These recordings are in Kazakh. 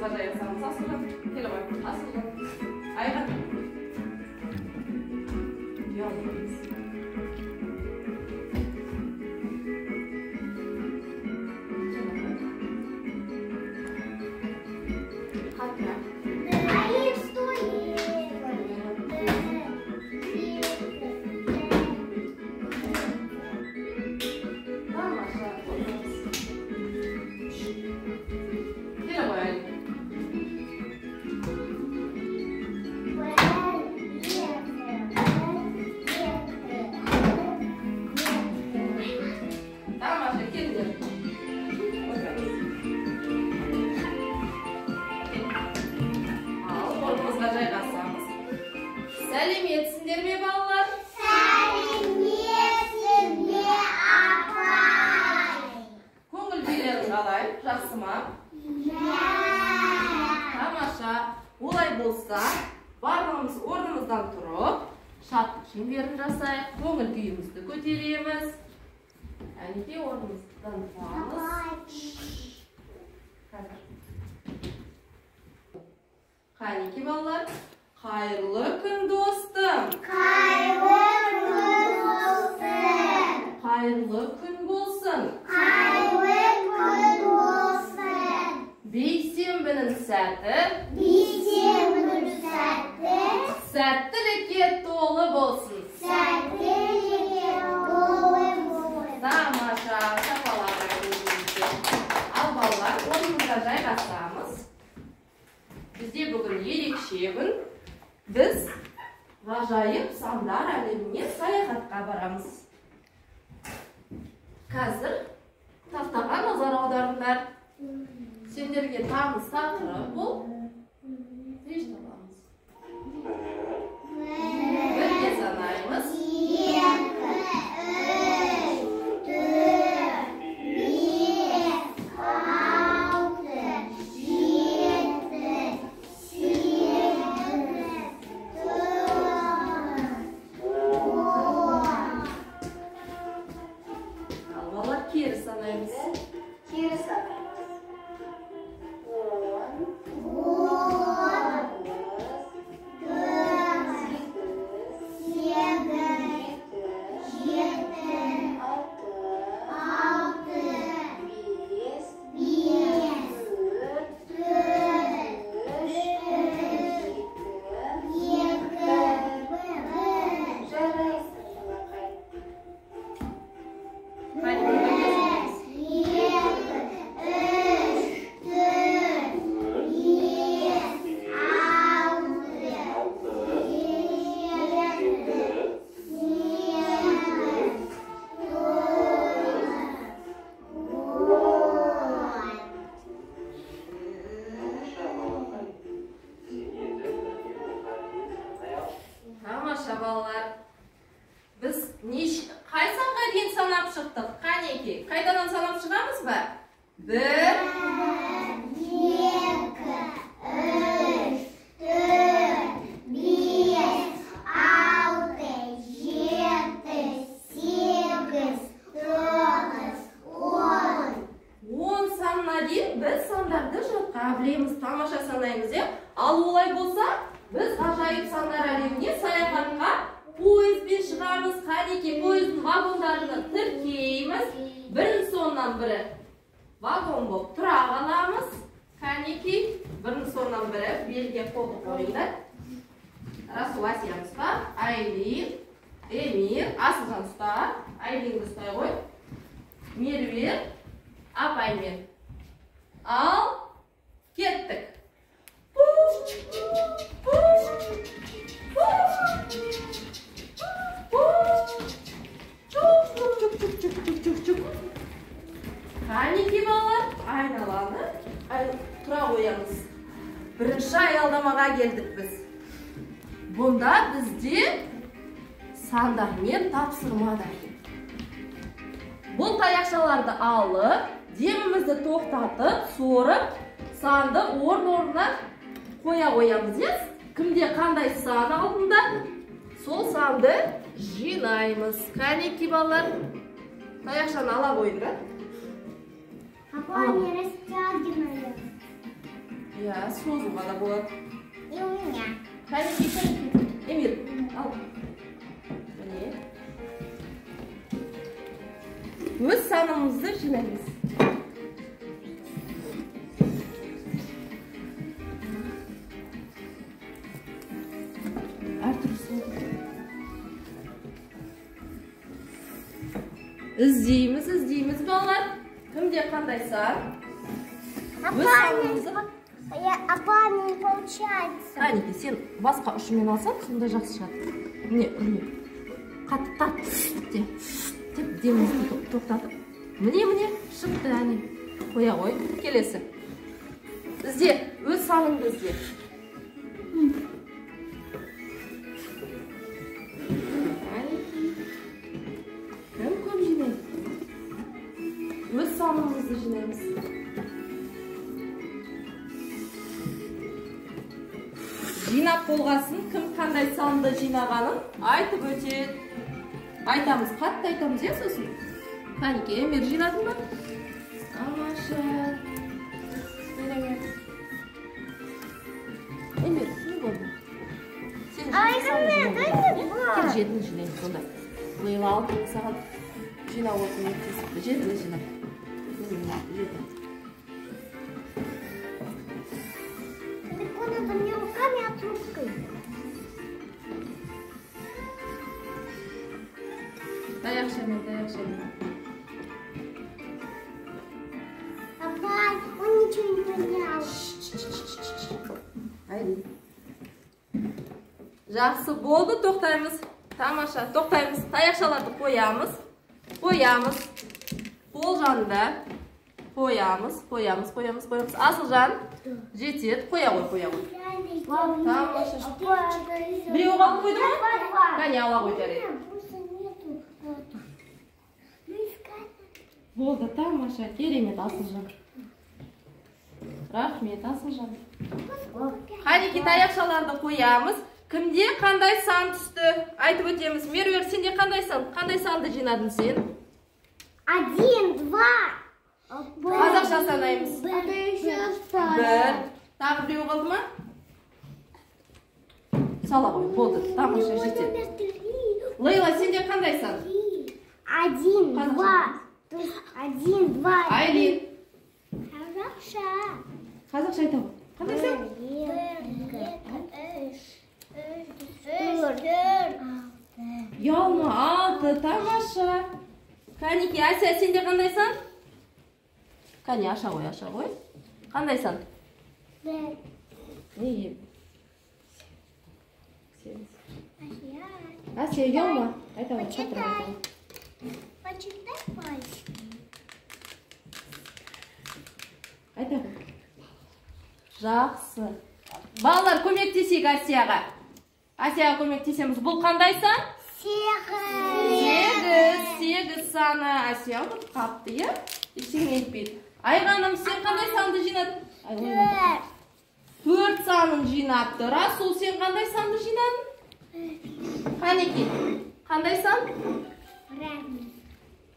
Орнымызға жайғасамыз. Асылжан, келе ғой. Асылжан. Айға. Ұялмаймыз. Сәлеметсіңдер ме, балалар? Сәлеметсің ме, апай? Көңіл күйлерің қалай? Жақсы ма? Иә. Тамаша. Олай болса, барлығымыз орнымыздан тұрып, шаттық шеңберін жасайық, көңіл күйімізді көтереміз. Әнекей, орнымыздан тұрамыз. Қазір. Қанекей, балалар. Қайырлы күн, достым. Қайырлы күн болсын. Қайырлы күн болсын. Қайырлы күн болсын. Бейсенбінің сәті. Бейсенбінің сәті. Сәттілікке толы болсын. Сәттілікке толы болсын. Тамаша, шапалақ өзімізге. Ал балалар, орнымызға жайғасамыз. Бізде бүгін ерекше күн. Біз ғажайып сандар әлеміне саяхатқа барамыз. Қазір тақтаға назар аударыңдар. Сендерге таныс тақырып бұл. Неше табамыз? Бірге санаймыз. 2, 3, 4, 5, 6, 7, 8, 9. Ал балалар, кері санаймыз. Кері санаймыз. 10, 9, 8, 8, 7, 6, 5, 5, 4, 4, 3, 2, 2, 1. Жарайсың, балақай. Қане, бірге санаймыз. 1, 2, 3, 4, 5, 6, 7, 8, 9, 10. Тамаша, балақай. Сен енді бірге онға дейін санай аласың. Тамаша, балалар. Біз қай санға дейін санап шықтық? Қанекей, қайтадан санап шығамыз ба? 1, 2, 3, 4, 5, 6, 7, 8, 9, 10. 10 санына дейін біз сандарды жатқа білеміз, тамаша санаймыз, иә? Ал олай болса, біз ғажайып сандар әлеміне саяхатқа пойызбен шығамыз. Қанекей, пойыздың вагондарына тіркейміз. Бірінің соңынан бірі вагон болып тұра қаламыз. Қанекей, бірінің соңынан бірі белге қолды қойыңдар. Расул, Асияны ұста, Айлин, Эмир, Асылжан ұста, Айлинді ұстай ғой. Меруерт апаймен. Ал кеттік. Қанекей, балалар, айналаны тұра қоямыз. Бірінші аялдамаға келдік біз. Бұнда бізде сандармен тапсырма дайын. Бұл таяқшаларды алып, демімізді тоқтатып, сорып, санды орын-орнына қоя қоямыз. Иә? Кімде қандай сан алдында, сол санды жинаймыз. Қанекей, балалар, таяқшаны ала қойыңдар. Папа, не растягивай. Иә. Созуға да болады. И у меня. Кәнекей, кәнекей. Эмир, ал. Міне. Өз санымызды жинаймыз. Әртүрлі сан. Іздейміз, іздейміз, балалар. Кімде қандай сан? Өз санымызды. Апа, не получается. Қанеки, сен басқа ұшымен алсаң, сонда жақсы шығады. Міне, міне. Қатты тарт де. Деп деміңізді тоқтатып. Міне, міне, шықты, әне. Қоя ғой. Келесі. Ізде, өз саныңды ізде. Қанеки. Кім көп жинайды? Өз санымызды жинаймыз. Жинап болғасын, кім қандай санды жинағанын айтып өтеді. Айтамыз, қатты айтамыз, иә, сосын? Қанеки, Эмир, жинадың ба? Тамаша. Эмир, не болды? Сен кел, жетіні жинаймыз сонда. Лейла, алып саған жинауға көмектесіпті. Жетіні жина. Жеті. Надо не руками, а трубкой. Таяқшамен, таяқшамен. Апай, он ничего не понял. Айлин. Жақсы болды, тоқтаймыз. Тамаша, тоқтаймыз. Таяқшаларды қоямыз. Қоямыз. Қол жанында. Қоямыз, қоямыз, қоямыз, қоямыз. Асылжан, жетеді. Қоя ғой, қоя ғой. Тамаша. Біреу қалып қойды ма? Кәне, ала ғой, жарайды. Болды, тамаша, керемет, Асылжан. Рахмет, Асылжан. Қанеки, таяқшаларды қоямыз. Кімде қандай сан түсті? Айтып өтеміз. Меруерт, сенде қандай сан? Қандай санды жинадың сен? 1, 2. Қазақша санаймыз. 1. Тағы біреу қалды ма? Сала ғой, болды. Тамаша, жетеді. Лейла, сенде қандай сан? 1, 2. 1, 2. Айлин. Қазақша. Қазақша айта ғой. Қандай сан? 1, 2, 3, 4. Ұялма, 6. Тамаша. Қанеки, Әсия, сенде қандай сан? Қане, аша ғой, аша ғой. Қандай сан? 1. Неге? 8. Әсия, ұялма. Айта ғой, шатыр айта ғой. Почитай пальцы. Айта ғой. Жақсы. Балалар, көмектесейік Әсияға. Әсияға көмектесеміз. Бұл қандай сан? 8. 8. 8 саны. Әсия ұмытып қапты, иә? Ештеңе етпейді. Айғаным, сен қандай санды жинадың? 4. 4 санын жинапты. Расул, сен қандай санды жинадың? Қанеки, қандай сан?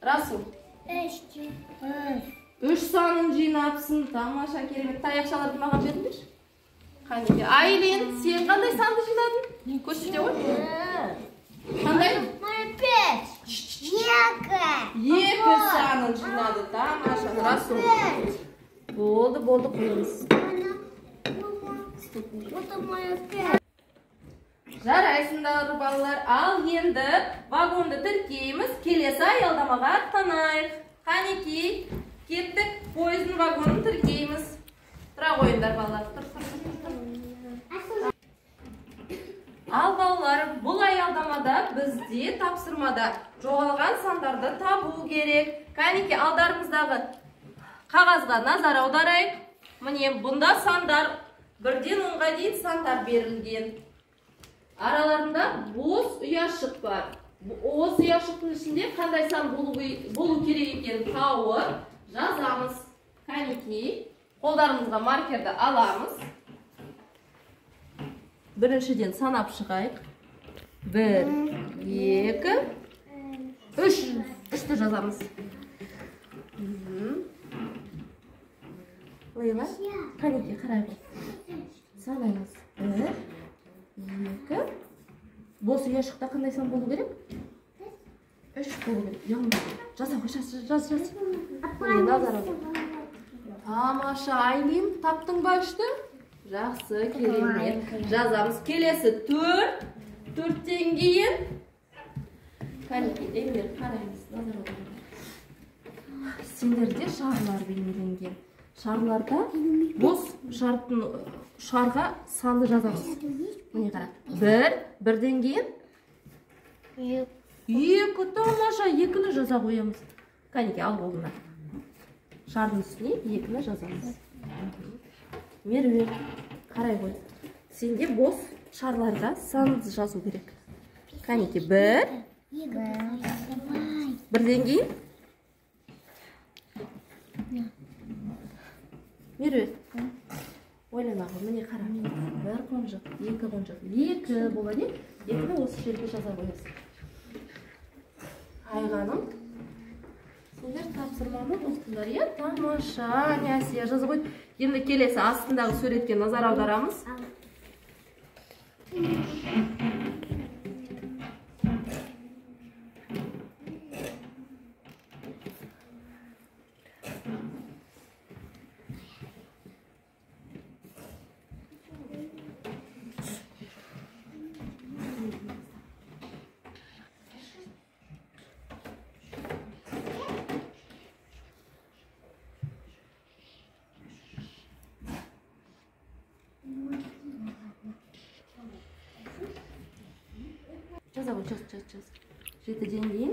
Расул. 3. 3 санын жинапсың. Тамаша, керемет. Таяқшаларды маған беріңдерші. Қанеки. Айлин, сен қандай санды жинадың? Көрсете ғой. Қандай? 5. 2. 2 санын жинады. Тамаша. Расул. Болды, болды, қойыңыз. Жарайсыңдар, балалар. Ал енді вагонды тіркейміз. Келесі аялдамаға аттанайық. Қанеки, кеттік, пойыздың вагонын тіркейміз. Тұра қойыңдар, балалар. Тұр, тұр, тұр, тұр. Ал балалар, бұл аялдамада бізде тапсырмада жоғалған сандарды табу керек. Қанеки, алдарымыздағы қағазға назар аударайық. Міне, бұнда сандар 1-ден 10-ға дейін сандар берілген. Араларында бос ұяшық бар. Осы ұяшықтың ішінде қандай сан болу керек екенін тауып жазамыз. Қанеки, қолдарымызға маркерді аламыз. Біріншіден санап шығайық. 1, 2, 3. 3-ті жазамыз. Лейла, қанеки, қарай ғой. Санаймыз. 1, 2. Бос ұяшықта қандай сан болу керек? 3 болу керек. Ұялма. Жаза ғой, жаз, жаз, жаз. Назар аудар. Тамаша, Айлин, таптың ба 3-ті? Жақсы, керемет. Жазамыз. Келесі 4. 4-тен кейін кәнекей, Эмир, қараймыз. Назар аударыңдар. Сендерде шарлар бейнеленген. Шарларда бос шардың шарға санды жазамыз. Міне қара. 1, 1-ден кейін 2. Тамаша, 2-ні жаза қоямыз. Кәнекей, ал қолына. Шардың үстіне 2-ні жазамыз. Меруерт, қарай ғой. Сенде бос шарларға санды жазу керек. Кәнекей, 1. 1-ден кейін Меруерт, ойлана ғой, міне қара. 1 қонжық, 2 қонжық, 2 болады, 2-ні осы жерге жаза қоясың. Айғаным, сендер тапсырманы оқыдыңдар, иә? Тамаша, Әсия жаза қойды. Енді келесі астындағы суретке назар аударамыз. Жаза ғой, жаз, жаз, жаз. 7-ден кейін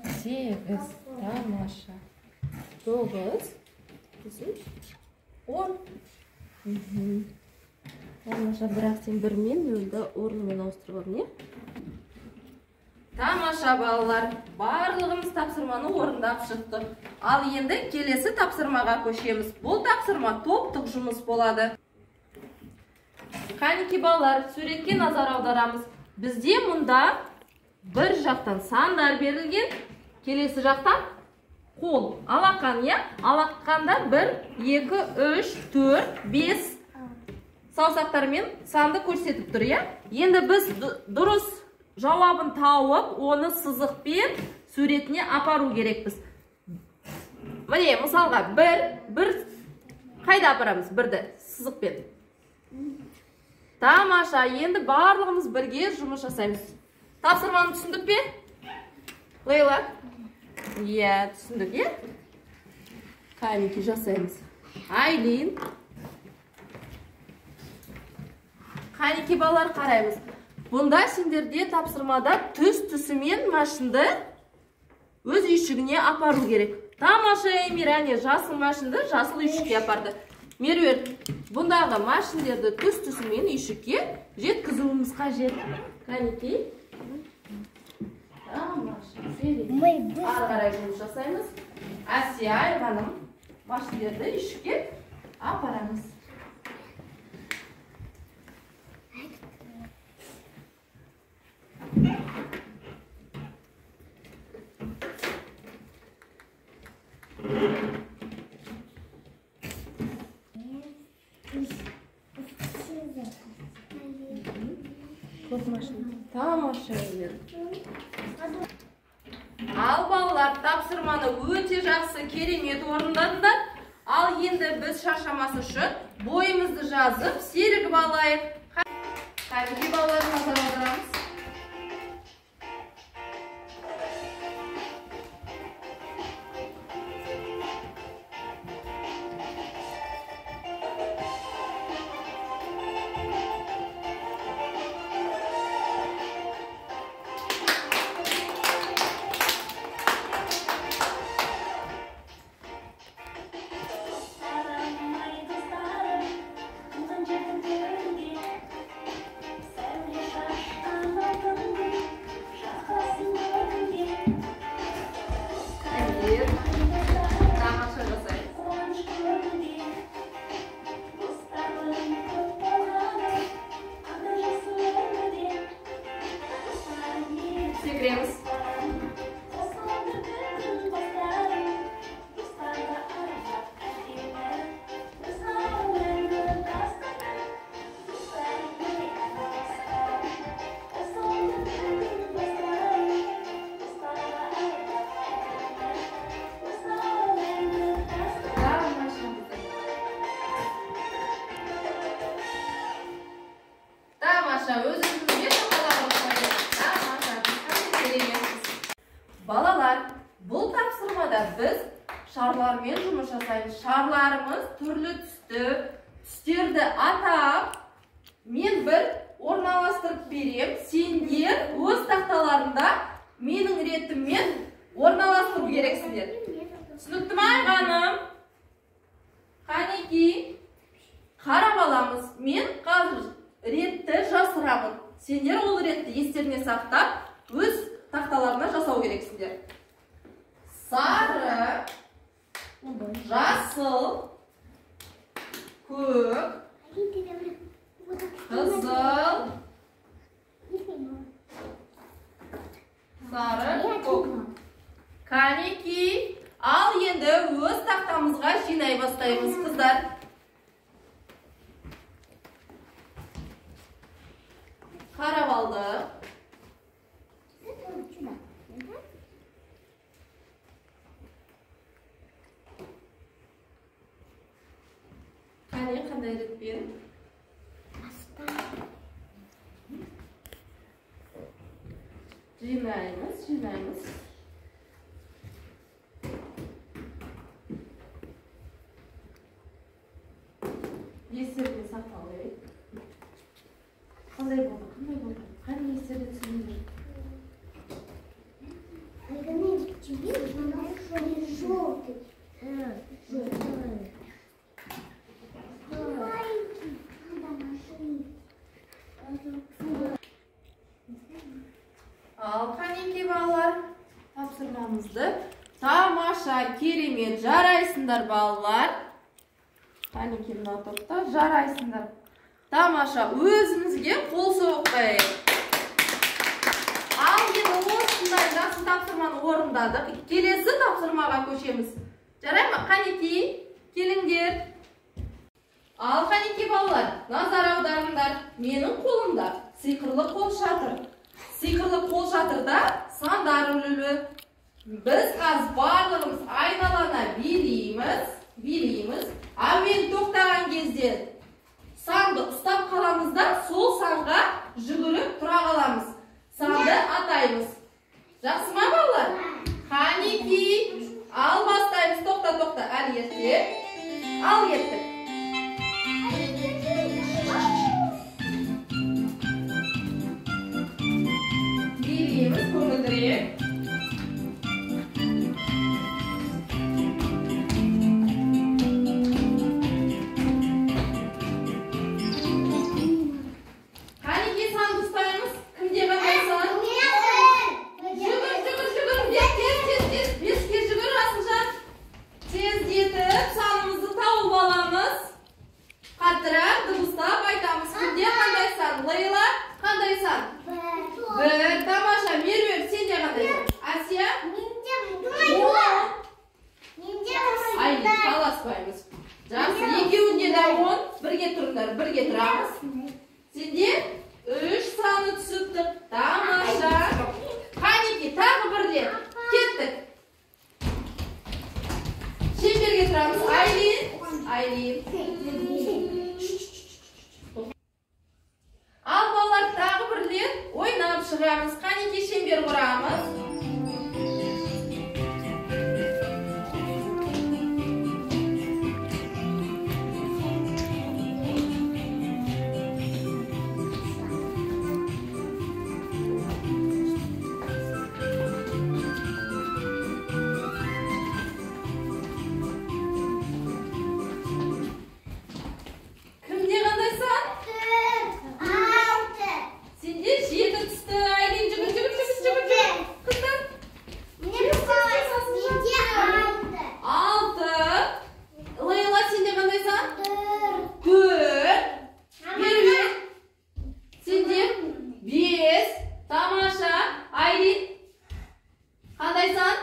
8, тамаша. 9, 10. Тамаша, бірақ сен 1 мен 0-ді орнымен ауыстырып алдың, не? Тамаша, балалар, барлығымыз тапсырманы орындап шықтық. Ал енді келесі тапсырмаға көшеміз. Бұл тапсырма топтық жұмыс болады. Қанеки балалар, суретке назар аударамыз. Бізде мұнда бір жақтан сандар берілген, келесі жақтан қол, алақан, иә? Алақанда 1, 2, 3, 4, 5 саусақтармен санды көрсетіп тұр, иә? Енді біз дұрыс жауабын тауып, оны сызықпен суретіне апару керекпіз. Міне, мысалға, 1 қайда апарамыз? 1-ді сызықпен. Тамаша, енді барлығымыз бірге жұмыс жасаймыз. Тапсырманы түсіндік пе? Лейла? Иә, түсіндік, иә? Қанеки, жасаймыз. Айлин. Қанеки, балалар, қараймыз. Бұнда сендерде тапсырмада түс-түсімен машинды өз үйшігіне апару керек. Тамаша, Эмир, әне жасыл машинды жасыл үйшікке апарды. Меруерт, бұндағы машиндерді түс-түсімен үйшікке жеткізуіміз қажет. Қанекей. Тамаша, ары қарай жұмыс жасаймыз. Әсия, Айғаным, машиндерді үйшікке апарамыз. Көп машина. Тамаша. Ал балалар, тапсырманы өте жақсы, керемет орындадыңдар. Ал енді біз шаршамас үшін бойымызды жазып, серігіп алайық. Қанеки, балалар, назар аударамыз. Достарым, ай достарым, туған жердің төрінде сәуле шашқан. Бұл тапсырмада біз шарлармен жұмыс жасаймыз. Шарларымыз түрлі түсті, түстерді атап, мен бір орналастырып берем. Сендер өз тақталарында менің ретіммен орналастыру керексіңдер. Түсінікті ме, Айғаным? Қанеки, қарап аламыз. Мен қазір ретті жасырамын. Сендер ол ретті естеріне сақтап, өз тақталарына жасау керексіңдер. Сары, жасыл, көк, қызыл, сары, көк. Қанеки, ал енді өз тақтамызға жинай бастаймыз, қыздар. Қарап алдық. Қане, қандай ретпен? Жинаймыз, жинаймыз. Естерде сақтау керек. Қандай болды, қандай болды? Қане естерде түсіріңдер. Желтый. Маленький. Надо машинить. Ал қанеки балалар, тапсырмамызды тамаша, керемет, жарайсыңдар балалар. Қанеки мына топта жарайсыңдар. Тамаша, өзімізге қол соғып қояйық. Ал енді осындай жақсы тапсырманы орындадық. Келесі тапсырмаға көшеміз. Жарай ма? Қанеки, келіңдер. Ал қанеки балалар, назар аударыңдар. Менің қолымда сиқырлы қолшатыр. Сиқырлы қолшатырда сандар ілулі. Біз қазір барлығымыз айналана билейміз, билейміз. Әуен тоқтаған кезде санды ұстап қаламыз да, сол санға жүгіріп тұра қаламыз. Санды атаймыз. Жақсы ма, балалар? Қанеки, ал бастаймыз. Тоқта, тоқта, әлі ерте. Ал кеттік. Билейміз көңілдірек. Қанеки, санды ұстаймыз. Кімде қандай сан? Жүгір, жүгір, жүгір. Тез, тез, тез. Беске жүгір, Асылжан. Тездетіп санымызды тауып аламыз. Қаттырақ дыбыстап айтамыз. Кімде қандай сан? Лейла, қандай сан? Бір. Тамаша. Меруерт, сенде қандай сан? Әсия? Он. Айлин, таласпаймыз. Жақсы, екеуінде де 10. Бірге тұрыңдар, бірге тұрамыз. Сенде 3 саны түсіпті. Тамаша. Қанеки, тағы бір рет. Кеттік. Шеңберге тұрамыз. Айлин, Айлин. Ал балалар, тағы бір рет ойнап шығамыз. Қанеки, шеңбер құрамыз. Кімде қандай сан? 6. Сенде 7 түсті. Айлин, жүгір, жүгір, жүгір, жүгір, жүгір. Қыздар. 6. Лейла, сенде қандай сан? 4. Меруерт, сенде 5. Тамаша. Айлин, қандай сан?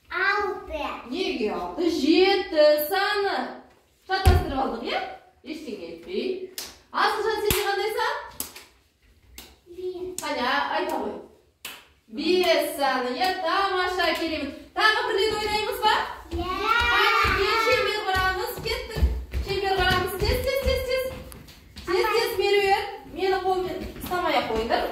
6. Неге 6? 7 саны. Шатастырып алдық, иә? Ештеңе етпей. Асылжан, сенде қандай сан? Қане, айта ғой. 5 саны, иә, тамаша, керемет. Тағы бір рет ойнаймыз ба? Қанеки, шеңбер құрамыз, кеттік. Шеңбер құрамыз, тез, тез, тез, тез. Тез, тез, Меруерт, мені қолмен ұстамай ақ қойыңдар.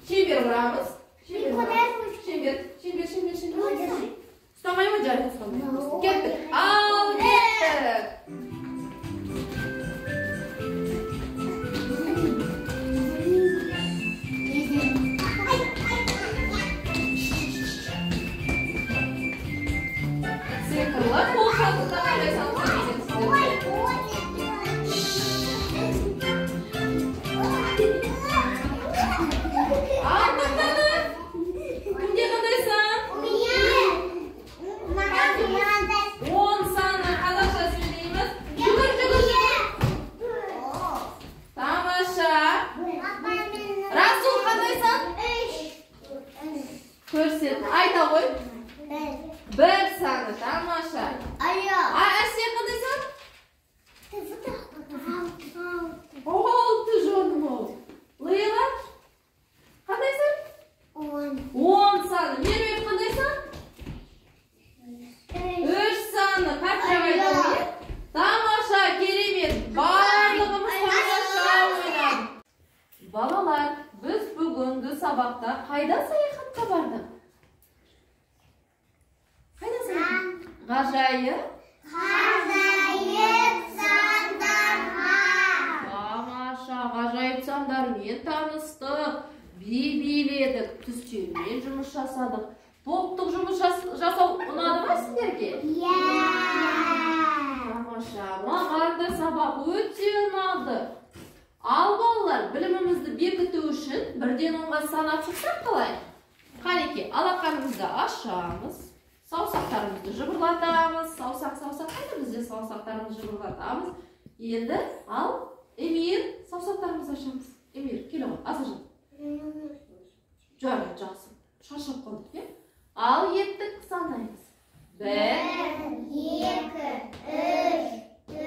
Шеңбер құрамыз. Шеңбер құрамыз. Шеңбер, шеңбер, шеңбер, шеңбер. Ұстамай ма, жарайды, ұстамай. Кеттік. Ал, кеттік. Сиқырлы қолшатырда қандай сан екенсіздер? Ал, тоқтады. Кімде қандай сан? 10 саны. Қазақша сөйлейміз. Жүгір, жүгір, жүгір. Тамаша. Расул, қандай сан? Көрсет, айта ғой. 1 саны. Тамаша. Әсия, қандай сан? 6, жаным ау. Лейла, қандай сан? 10 саны. Меруерт, қандай сан? 3 саны. Қартырақ айтамын, иә? Тамаша, керемет. Барлығымыз тамаша ойнадық. Балалар, біз бүгінгі сабақта қайда саяхатқа бардық? Қайда саяхат? Ғажайып? Ғажайып сандарға. Тамаша, ғажайып сандармен таныстық, би биледік, түстермен жұмыс жасадық. Топтық жұмыс жасау ұнады ма сіздерге? Иә. Тамаша, маған да сабақ өте ұнады. Ал балалар, білімімізді бекіту үшін 1-ден 10-ға санап шықсақ қалай? Қанеки, алақанымызды ашамыз, саусақтарымызды жыбырлатамыз. Саусақ, саусақ, қайда бізде саусақтарымызды жыбырлатамыз? Енді, ал, Эмир, саусақтарымызды ашамыз. Эмир, келе ғой, Асылжан. Жарайды, жақсы. Шаршап қалдық, иә? Ал, еттік, санаймыз. 1, 2, 3, 4,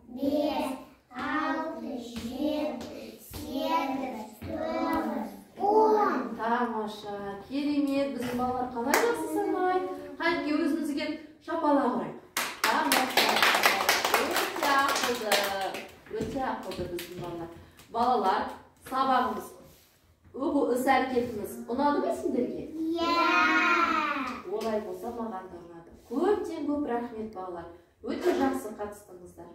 5, 6, 7, 8, 9, 10. Тамаша, керемет, біздің балалар қалай жақсы санайды. Қанеки, өзімізге шапалақ ұрайық. Тамаша, өте ақылды, өте ақылды біздің балалар. Балалар, сабағымыз, оқу іс әрекетіміз ұнады ма сендерге? Иә. Олай болса, маған да ұнады. Көптен көп рахмет, балалар. Өте жақсы қатыстыңыздар.